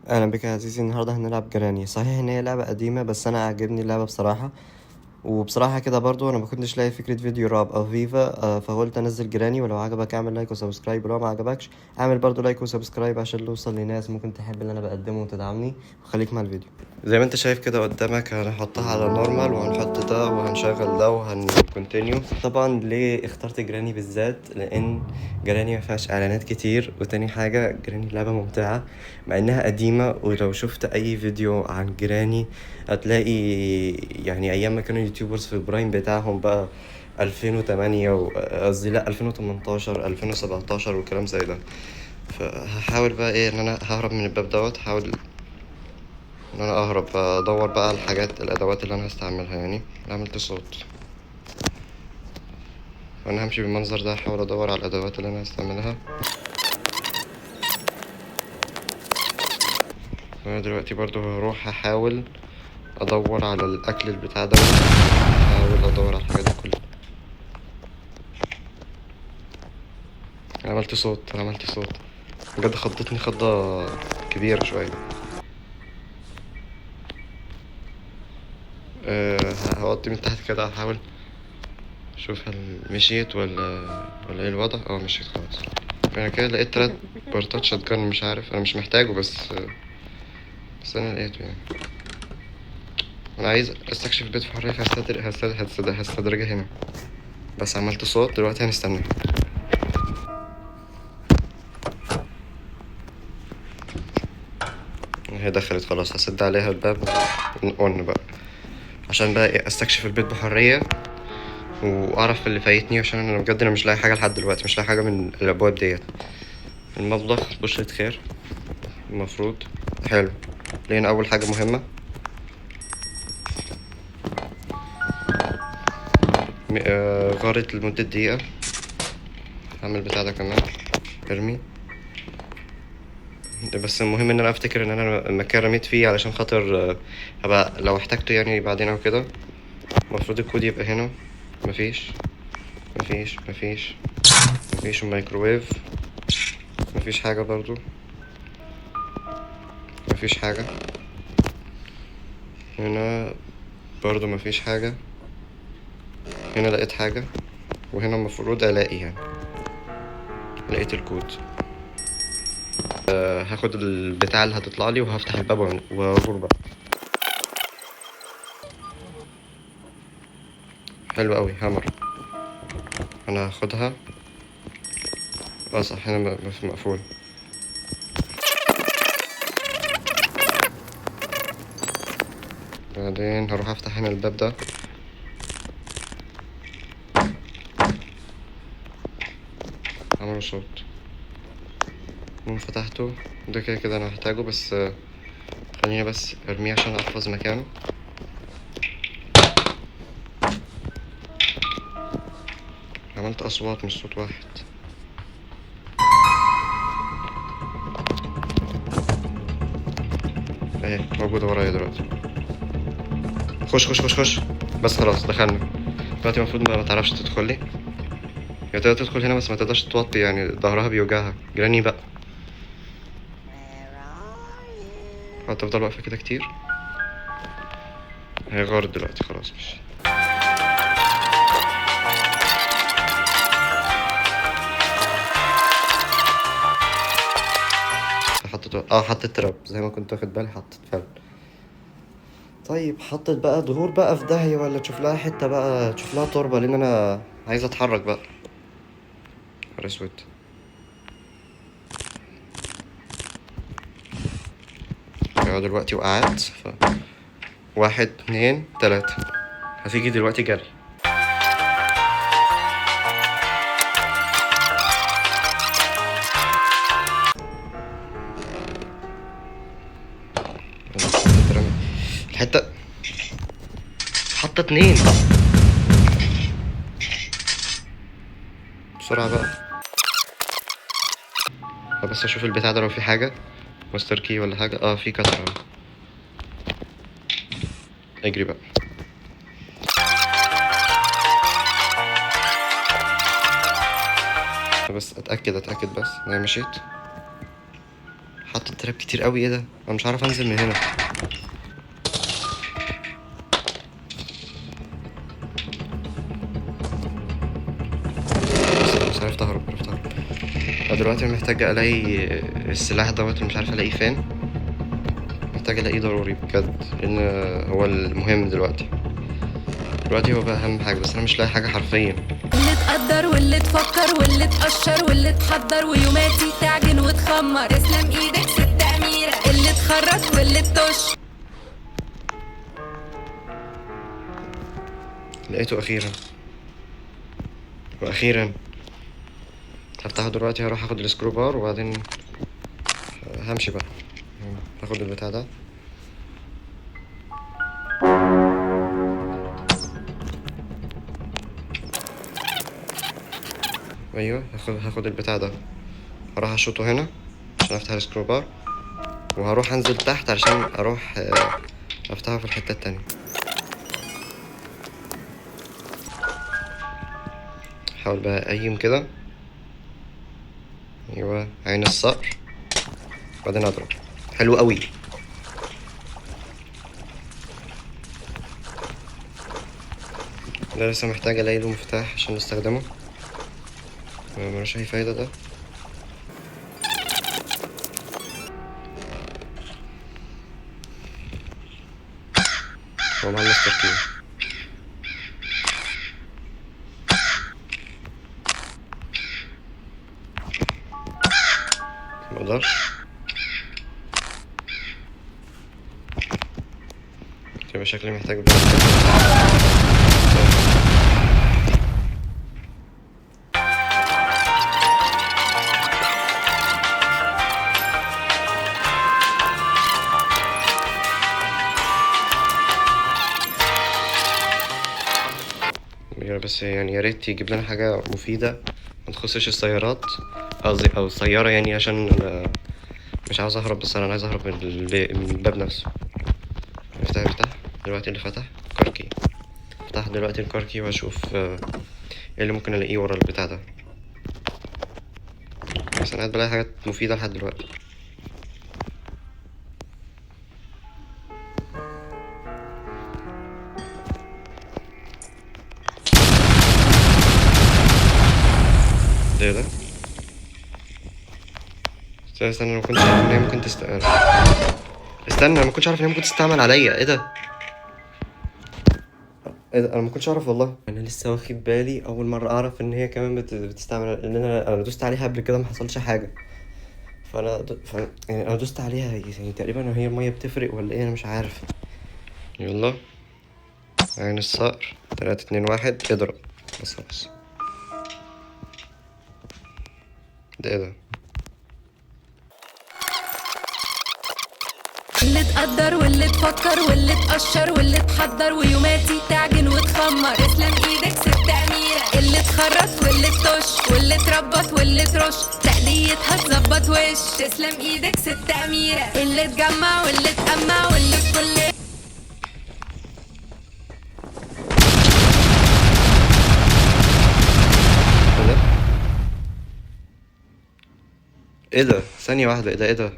اهلا بك يا عزيزي. النهارده هنلعب Granny. صحيح ان هي لعبه قديمة بس انا عاجبني اللعبة بصراحة. وبصراحة كده برضو انا ما كنتش لاقي فكرة فيديو رعب او فيفا، فقلت انزل Granny. ولو عجبك اعمل like و subscribe، ولو ما عجبكش اعمل برضو like و subscribe عشان نوصل لناس ممكن تحب اللي انا بقدمه وتدعمني. وخليك مع الفيديو. زي ما انت شايف كده قدامك هنحطها على normal وهنحط ده وهنشغل ده وهن continue. طبعا ليه اخترت Granny بالذات؟ لان Granny ما فيهاش اعلانات كتير، وتاني حاجة Granny لعبه ممتعة مع انها قديمة. ولو شفت اي فيديو عن Granny هتلاقي ايام ما كانوا YouTubers في ال prime بتاعهم بقى 2008 قصدي لا 2018 2017 والكلام زي ده. فهحاول بقى ايه ان انا ههرب من الباب دوت، هحاول ان انا اهرب، ادور بقى على الحاجات الادوات اللي انا هستعملها. عملت صوت وانا همشي بالمنظر ده، هحاول ادور على الادوات اللي انا هستعملها. وانا دلوقتي برضو هروح احاول ادور على الاكل البتاع ده، احاول ادور على الحاجات دي كلها. انا عملت صوت بجد، خضتني خضة كبيرة شوية. هوطي من تحت كده، هحاول اشوف هل مشيت ولا ايه الوضع. مشيت خلاص. انا كده لقيت 3 بارتات شotgun، مش عارف انا مش محتاجه بس انا لقيته. انا عايز استكشف البيت في حرية، هستدرجها هنا. بس عملت صوت دلوقتي، هنستنى. هي دخلت خلاص، هسد عليها الباب ون بقى عشان بقى إيه، استكشف البيت بحرية واعرف اللي فايتني، عشان انا بجد مش لاقي حاجة لحد دلوقتي، مش لاقي حاجة من الابواب ديت. المطبخ بشرة خير المفروض. حلو، لقينا اول حاجة مهمة. غارت لمدة دقيقة. هعمل بتاع ده كمان، ارمي. بس المهم ان انا افتكر ان انا المكان رميت فيه علشان خاطر، هبقى لو احتاجته بعدين او كده. المفروض الكود يبقى هنا. مفيش، مفيش، مفيش، مفيش. الميكروويف مفيش حاجة برضو، مفيش حاجة هنا برضو، مفيش حاجة هنا. لقيت حاجة، وهنا المفروض الاقي، لقيت الكود. هاخد البتاع اللي هتطلع لي وهفتح الباب واغور بقى. حلو قوي، هامر انا هاخدها. صح، هنا مقفول. بعدين هروح افتح هنا الباب ده. عملوا صوت. المهم فتحته ده كده كده انا هحتاجه، بس خليني بس ارميه عشان احفظ مكانه. عملت اصوات مش صوت واحد. اهي موجودة ورايا دلوقتي. خش خش خش خش. بس خلاص دخلنا دلوقتي. المفروض ما تعرفش تدخل لي، هي تقدر تدخل هنا بس ما تقدرش توطي، ظهرها بيوجعها. جراني بقى هتفضل واقفة كده كتير. هي غارت دلوقتي خلاص. مش حطيت، حطيت تراب زي ما كنت واخد بالي، حطيت فعلا. طيب حطت بقى ظهور بقى في داهية، ولا تشوف لها حتة بقى، تشوف لها تربة، لأن أنا عايز أتحرك بقى. نهار أسود. دلوقتي وقعت. 1 2 3 هتيجي دلوقتي جري. الحتة حاطة 2 بسرعة بقى. بس اشوف البتاع ده لو في حاجة، master key ولا حاجة. في كتر اهو. اجري بقى. بس اتأكد بس ان انا مشيت. حط trap كتير قوي. ايه ده؟ انا مش عارف انزل من هنا. بس عرفت اهرب، عرفت اهرب. دلوقتي انا محتاج الاقي السلاح دوت، مش عارف الاقيه فين. محتاج الاقيه ضروري بجد، لان هو المهم دلوقتي. دلوقتي هو بقى اهم حاجة، بس انا مش لاقي حاجة حرفيا. اللي تقدر واللي تفكر واللي تقشر واللي تحضر، ويوماتي تعجن وتخمر. تسلم ايدك ست اميره. اللي تخرط واللي تطش. لقيته اخيرا، واخيرا هفتحه دلوقتي. هروح اخد ال crowbar وبعدين همشي بقى. هاخد البتاع ده. ايوه هاخد البتاع ده، هروح اشوطه هنا عشان افتح ال crowbar، وهروح انزل تحت عشان اروح افتحه في الحتة التانية. احاول بقى اقيم كده. ايوه عين الصقر، بعدين اضرب. حلو قوي. ده لسه محتاج الاقي له مفتاح عشان نستخدمه، ملوش اي فايدة ده. هو مع ال master key. مقدرش. يبقى شكلي محتاج بقى. بس يا ريت يجيب لنا حاجة مفيدة ما تخصش السيارات، قصدي أو السيارة يعني، عشان أنا مش عاوز أهرب، بس أنا عايز أهرب من الباب نفسه. افتح، افتح دلوقتي. اللي فتح car key. افتح دلوقتي ال car key وأشوف إيه اللي ممكن ألاقيه ورا البتاع ده. بس أنا قاعد بلاقي حاجات مفيدة لحد دلوقتي. ده ده استنى، استنى، انا ما كنتش عارف ان هي ممكن تستعمل. استنى، انا ما كنتش عارف ان هي ممكن تستعمل عليا. ايه ده؟ ايه ده؟ انا ما كنتش اعرف والله. انا لسه واخد بالي، اول مره اعرف ان هي كمان بتستعمل، لان انا دوست عليها قبل كده ما حصلش حاجه. يعني انا دوست عليها يعني تقريبا هي الميه بتفرق ولا ايه، انا مش عارف. يلا عين الصقر، 3 2 1 اضرب. بس خلاص. ده ايه ده؟ اللي تقدر واللي تفكر واللي تقشر واللي تحضر، ويوماتي تعجن وتخمر. تسلم ايدك ست اميره. اللي تخرط واللي تطش واللي تربط واللي ترش، تقليتها تظبط وش. تسلم ايدك ست اميره. اللي تجمع واللي تقمع واللي كل ايه ده؟ ثانية واحدة، ايه ده؟ ايه ده؟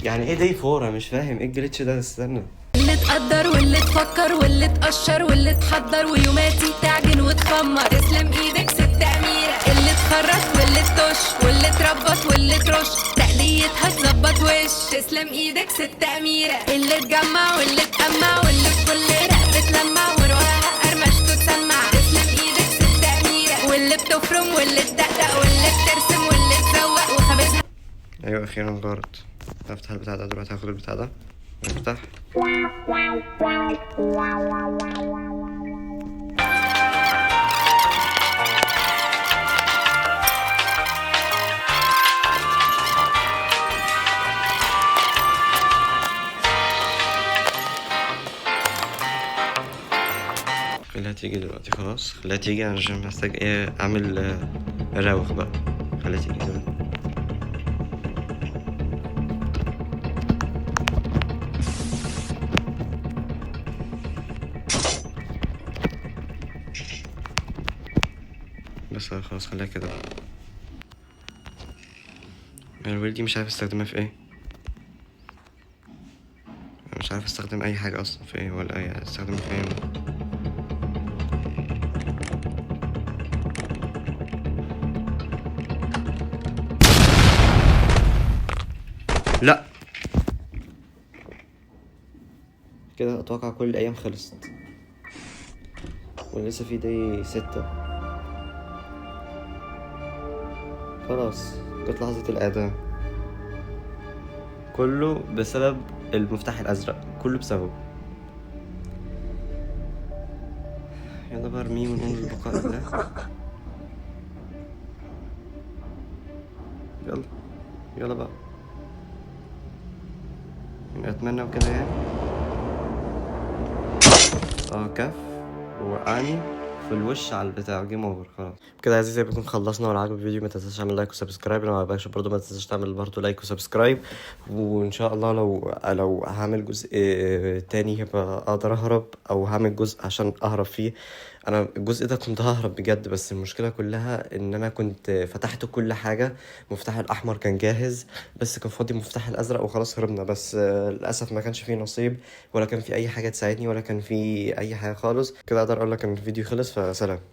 يعني ايه day 4؟ انا مش فاهم ايه ال glitch ده. استنى. اللي تقدر واللي تفكر واللي تقشر واللي تحضر، ويوماتي تعجن وتخمر. تسلم ايدك ست اميره. اللي تخرط واللي تطش واللي تربط واللي ترش، تقليتها تظبط وش. تسلم ايدك ست اميره. اللي تجمع واللي تقمع واللي بكل رق بتلمع، ورقها قرمشته تسمع. تسلم ايدك ست اميره. واللي بتفرم واللي تدقدق واللي بترسم واللي تروق وخبزها. ايوه اخيرا غارت. هفتح البتاع ده دلوقتي، هاخد البتاع ده افتح. خليها تيجي دلوقتي، خلاص خليها تيجي عشان محتاج ايه اعمل، راوغ بقى. خليها تيجي دلوقتي. بس خلاص خليها كده. ال wheel دي مش عارف استخدمها في ايه. مش عارف استخدم اي حاجة اصلا في ايه ولا اي استخدم في ايه. لا كده اتوقع كل الايام خلصت، ولسه في day 6. خلاص جت لحظة الإعدام. كله بسبب المفتاح الأزرق، كله بسببه. يلا بقى ارميه ونقول البقاء لله. يلا يلا بقى، يعني اتمنى وكده يعني. كف وقعني في الوش على البتاع، game over خلاص كده يا عزيزي. بنكون خلصنا، ولو عجبك الفيديو ما تنساش تعمل like و subscribe، لو ما عجبكش برضه ما تنساش تعمل برضه like و subscribe. وان شاء الله لو هعمل جزء تاني هبقى اقدر اهرب، او هعمل جزء عشان اهرب فيه. انا الجزء ده كنت ههرب بجد، بس المشكلة كلها ان انا كنت فتحت كل حاجة، المفتاح الاحمر كان جاهز بس كان فاضي المفتاح الازرق وخلاص هربنا. بس للاسف ما كانش فيه نصيب، ولا كان في اي حاجة تساعدني، ولا كان في اي حاجة خالص كده. اقدر اقول لك ان الفيديو خلص، فسلام.